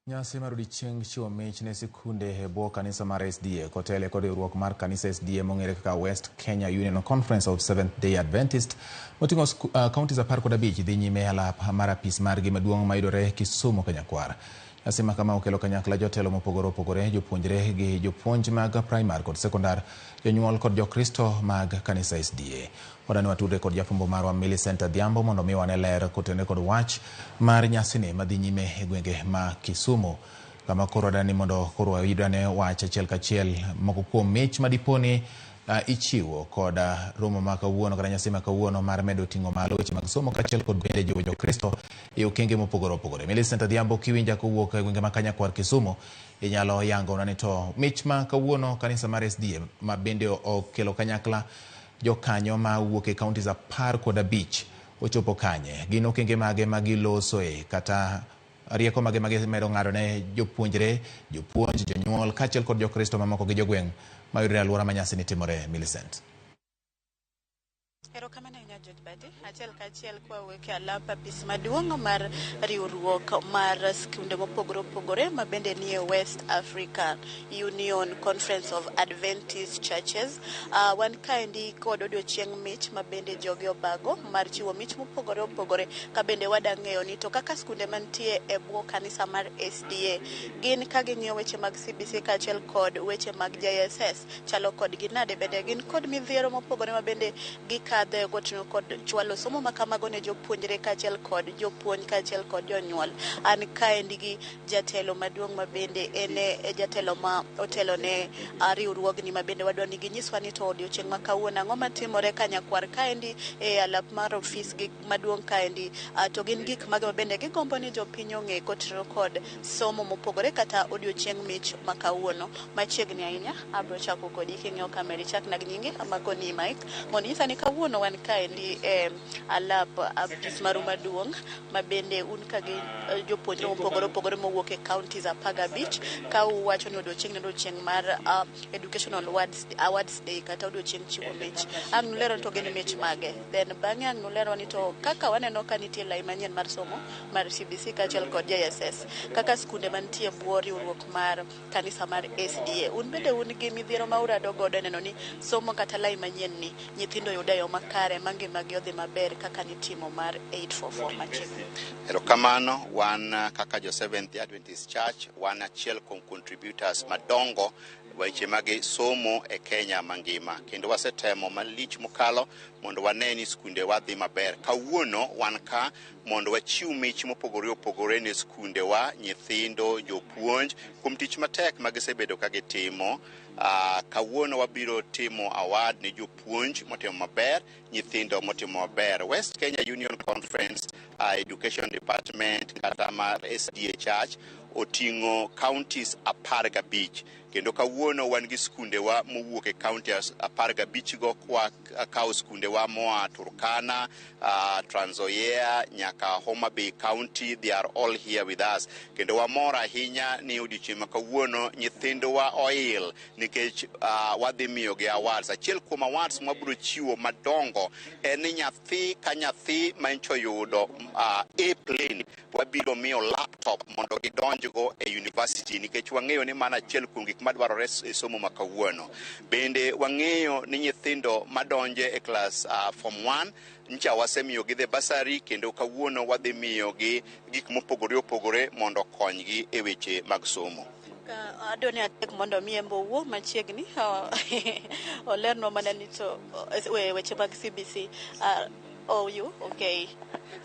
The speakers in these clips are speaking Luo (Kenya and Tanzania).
Nyasi mar odiechieng chiwo mich ne sikunde e bwo kanisa mar SDA kotele kod riwruok mar kanisa SDA mong'ere kaka West Kenya Union Conference of Seventh Day Adventist moting'o counties 15 dhi nyime e alap mar apis margi maduong' mayudore Kisumu Kanyakwar. Nyasi ma kama okelo kanyakla jotelo mopogore opogore, jopuonjre gi jopuonj mag primar kod sekondar, jonyuol kod jokristo mag kanisa SDA. Wadani watudre kod jafwambo marwa Millicent Adhiambo mondo mi wane ler kotenore kod wach mar nyasini madhi nyime e gwenge ma Kisumu. Kama koro wadani mondo koro wayudane wach achiel kachiel moko kuom mich madiponi ichiwo kod romo ma kawuono kata nyasi ma kawuono mar medo ting'o malo weche mag somo kaachiel kod bende jiwo jokristo e okenge mopogore opogore. Millicent Adhiambo kiwinja kowuok e gwenge ma Kanyakwar Kisumu inyalo yangona ni to mich ma kawuono kanisa mar SDA ma bende okelo kanyakla jokanyo ma wuok e counties 15 ochopo kanye? Gin okenge mage ma gilosoe kata rieko mage ma gimedo ng'ado ne jopuonjre, jopuonj, jonyuol kaachiel kod jokristo mamoko gi jogweng' mayudore e alwora ma nyasi ni timore Millicent. Erokamano ahinya George Badi. Achiel kachiel kwawuok e alap apis maduong' mar riwruok mar skunde mopogore opogore ma bende nie West Africa Union Conference of Adventist Churches. Wan kaendi kod odiochieng' mich ma bende jogi obago mar chiwo mich mopogore opogore ka bende wada ng'eyo ni to kaka skunde mantie e bwo kanisa mar SDA gin ka ging'iyo weche mag CBC kaachiel kod weche mag JSS chalo kodgi nade, bende gin kod midhiero mopogore ma bende gikadhe gotieno kod chwalo somo ma kamago ne jopuonjre kaachiel kod jopuonj kaachiel kod jonyuol. An kaendi gi jatelo maduong' ma bende en e jatelo ma otelo ne riwruogni ma bende wadwa ni ginyiswa ni to odiochieng' ma kawuono ang'o matimore Kanyakwar kaendi e alap mar ofis gi maduong' kaendi, to gin gik mage ma bende gigombo ni jopiny ong'e kotenore kod somo mopogore kata odiochieng' mich ma kawuono. Machiegni ahinya abro chako kodi king'iyo kamera ichakna gi nyingi amakoni mic mondo inyisa ni kawuono wan kaendi e alap apis maru maduong' ma bende un ka gi jopuonjre mopogore opogore mowuok e counties 15 ka uwacho ni odiochieng' ni odiochieng' mar Educational Awards Day kata odiochieng' chiwo mich. Ang' nulero ni to gin mich mage? Then bang'e ang' nulero ni to kaka waneno ka nitie lai manyien mar somo mar CBC kaachiel kod JSS kaka skunde mantie bwo riwruok mar kanisa mar SDA. Un bende un gi midhiero ma urado godo e neno ni somo kata lai manyien ni nyithindo yudo e yo makare ma ngimagi odhi maber kaka nitimo mar 844 machiegni. Erokamano, wan kaka jo Seventh Adventist Church wan achiel kuom contributors madongo weche mag somo e Kenya mangima, kendo wasetemo malich mokalo mondo wane ni skundewa dhi maber. Kawuono wan ka mondo wachiw mich mopogore opogore ne skundewa, nyithindo, jopuonj kuom tich matek ma gisebedo ka gitimo. Kawuono wabiro timo award ne jopuonj motimo maber, nyithindo motimo maber. West Kenya Union Conference Education Department kata mar SDA Church oting'o counties 15, kendo kawuono wan gi skundewa mowuok e counties 15 go, kwa kawo skundewa moa Turkana, Trans Nzoia nyaka Homa Bay County. They are all here with us, kendo wamor ahinya ni odiochieng' ma kawuono nyithindwa oil nikech wadhi miyogi awards. Achiel kuom awards mwabiro chiwo madongo en ni nyathi ka nyathi mancho oyudo A plain wabiro miyo laptop mondo gidonjgo e university, nikech wang'eyo ni mano achiel kuom gik madwarore e somo ma kawuono. Bende wang'eyo ni nyithindo madonje e class form 1 ncha wasemiyogi the bursary, kendo kawuono wadhi miyogi gik mopogore opogore mondo okonygi e weche mag somo. Adwa ni atek mondo mi embe owuo machiegni olernwa mana ni to weche mag CBC. Oh, you okay?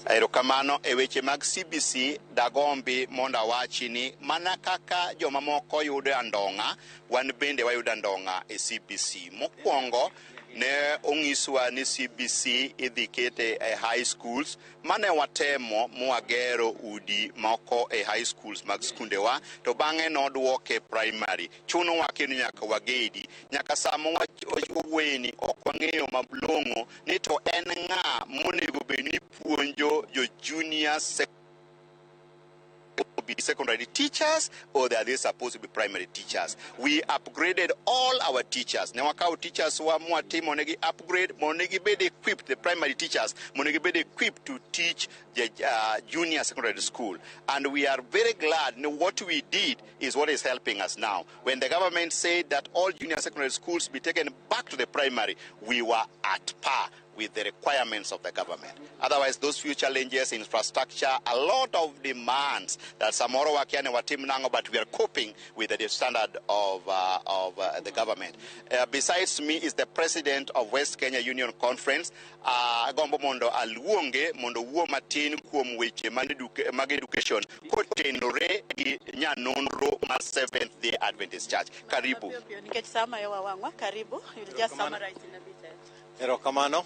Erokamano. E weche mag CBC dagombi mondo awachi ni mana kaka jomamoko yudo andong'a, wan bende wayudo andong'a e CBC. Mokwongo ne onyiswa ni CBC idhi kete e high schools, mane watemo mwagero udi moko e high schools mag skundewa, to bang'e nodwoke primary. Chunowa kendo nyaka wagedi. Nyaka sama wawuoyeni ok wang'eyo malong'o ni to en ng'a monego bed ni puonjo jo junior To be secondary teachers or are they supposed to be primary teachers? We upgraded all our teachers. Ne wakawo teachers wa mwatimo negi upgrade mondo gibed equipped, the primary teachers, mondo gibed equipped to teach the junior secondary school. And we are very glad what we did is what is helping us now. When the government said that all junior secondary schools be taken back to the primary, we were at par with the requirements of the government. Otherwise, those few challenges, infrastructure, a lot of demands that samoro wakia ni watim nang'o, but we are coping with the standard of the government. Besides me is the president of West Kenya Union Conference. Agombo mondo aluonge mondo wuo matin kuom weche mag education kotenore gi nyanonro mar Seventh Day Adventist Church. Karibu. Nikech sama yo wawang'wa, karibu. You'll just summarize in a bit. Erokamano.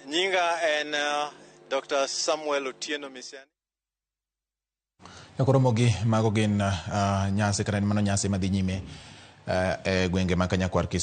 Nyinga en Dr. Samuel Otieno Misiani. Koro gi mago gin nyasi kata en mano nyasi madhi nyime e gwenge ma Kanyakwar Kisumu.